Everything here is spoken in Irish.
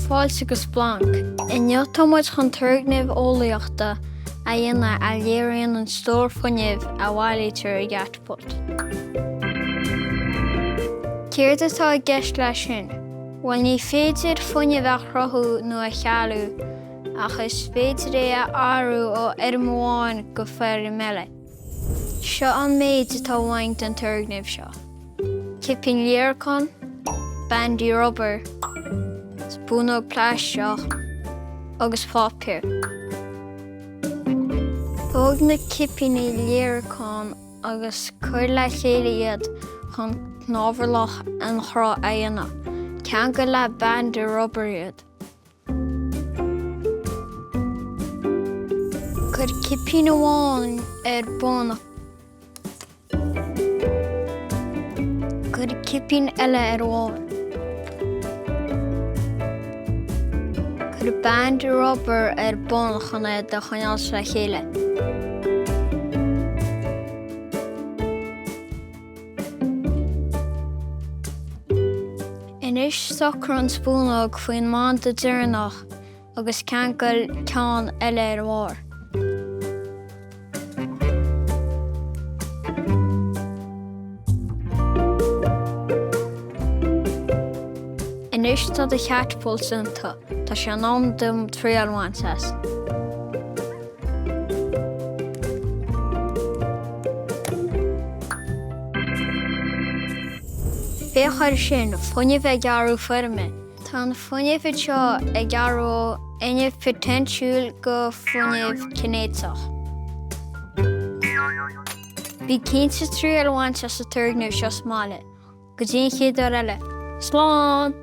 Fáilte go Splanc! Inniu tá muid chun turgnamh eolaíochta a dhéanamh a léiríonn an stór fuinnimh a bhailítear i gcatapult. Céard atá i gceist leis sin? Bhuel ní féidir fuinneamh a chruthú nó a chealú ach is féidir é a athrú ó fhoirm amháin go foirm eile. Seo an méid atá uainn don turgnamh seo, cipín líreacáin, bandaí rubair, spúnóg plaisteach agus páipéar. Tóg na cipíní líreacáin agus cuir le chéile iad chun cnámharlach N-chruth a dhéanamh. Ceangail le banda rubair iad. Cuir cipín amháin ar bun. Cuir cipín eile ar a bharr. Cuir banda rubair ar bun chun iad a choinneáil le chéile. Anois socraigh an spúnóg faoin mbanda deireanach agus ceangail ceann eile ar a bharr. Anois tá do chatapult déanta, tá sé in am dom triail a bhaint as. Féach air sin, fuinneamh ag athrú foirme. Tá an fuinneamh anseo ag athrú ó fhuinneamh poitéinsiúil go fuinneamh cinéiteach. Bí cinnte triail a bhaint as an turgnamh seo sa mbaile. Go dtí an chéad uair eile, slán!